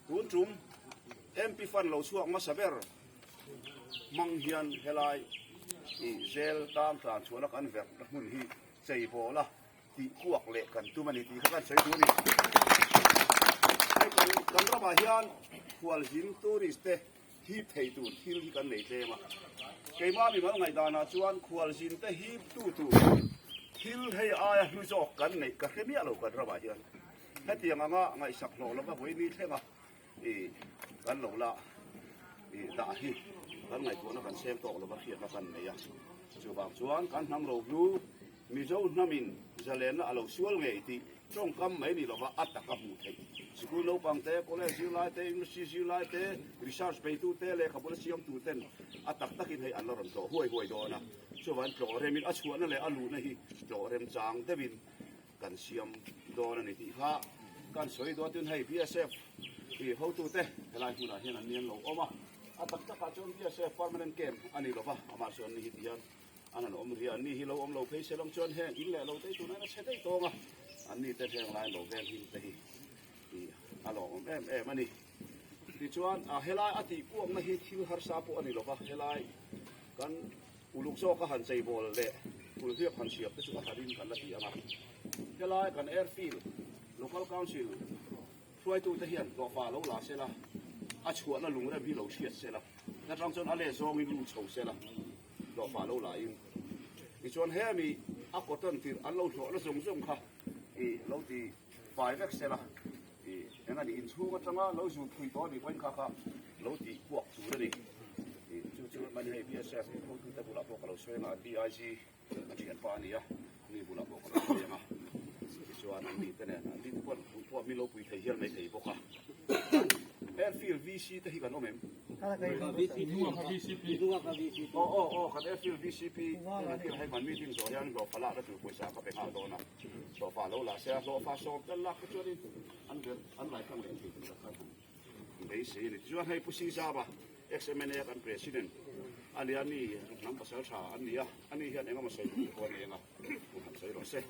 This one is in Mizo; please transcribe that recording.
Tun tum MP Fund lo chhuak hmasa ber hmang hian helai ih zel tang tlan chhuahna kan verhna hmun hi chei bawl a tih kuak leh kan tum a ni tih kha kan sawi duh a ni. Hei kan kan ramah hian khualzin tourist te hip thei tur thil hi kan nei tlem a, keimah mimal ngaihdanah chuan khualzin te hip tu tur thil hei aia hlu zawk kan neih ka hre miah lo kan ramah hian. Hetiang anga ngaihsak hlawh lova vawi thleng a ih kan lo la ih dah hi kan ngaihtuahna kan seng tawk lova hriatna kan nei a. Chuvang chuan kan hnam rohlu Mizo hnamin zalenna a lo sual ngei tih tawngkam mai ni lova a taka hmuh theih. Sikul naupang te, college zirlai te, university zirlai te, research beitu te, lehkhabula siamtu ten a tak takin hei an la rawn tlawh huai huai dawn a. Chuvang tlawh remin a chhuahna leh a luhna hi tlawh remchang deuhin Kan siam dawn a ni tih kha kan sawi dawn tin hei BSF ih hotute helai hmunah hian an ni an lo awm a, a tak takah chuan BSF permanent camp a ni lova amah chu an ni hi ti hian an han awm rih a, an ni hi lo awm lo phei se lawng chuan heng in leh lo te hi tunah hian a chhe daih tawng a, an ni te heng lai lo veng him te hi ih a lawmawm em em a ni. Tichuan a helai a tih kuakna hi thil harsa pawh a ni lova helai kan. Uluk zawka han cheibawl leh kulhliap han siam te chu a harin kan la ti ang a. Helai kan airfield Local Council hruaitute hian hlawhfa lo la sela, a chhuahna lungrem hi lo hriat sela, atang chuan a let zawngin lut chho sela, hlawhfa lo la in. Tichuan hemi a cotton tirh an lo hlawhna zawng zawng kha i lo ti fai vek sela. Ih, eng a nih inchhung atanga lo zut phui tawh a nih pawhin kha kha lo tih kuak tur a ni. Ih, chu chu mani hei BSF hotute bulah pawh ka lo sawi ang a, DIG ka thianpa a ni a, mi bulah pawh ka lo sawi ang a. Tichuan an nite nen, an nite pawh duh pawh min lo pui thei hial mai thei bawk a. Airfield VC te hi kan awm em? Aw aw aw, kan Airfield VCP hei kan meeting zawh hian hlawhfa lakna tur pawisa ka pe nghal dawn a. Hlawhfa lo la se a, hlawhfa sawm tel lak te chuanin an ber an lai tlang leh thei tur a khan han beisei a ni. Tichuan hei Pu Sizaba, ex-MNA kan President a nia, mi hnam pasal tha an ni a, ani hian engemaw sawi tur pawh a ni eng a, hun han sawi rawh se.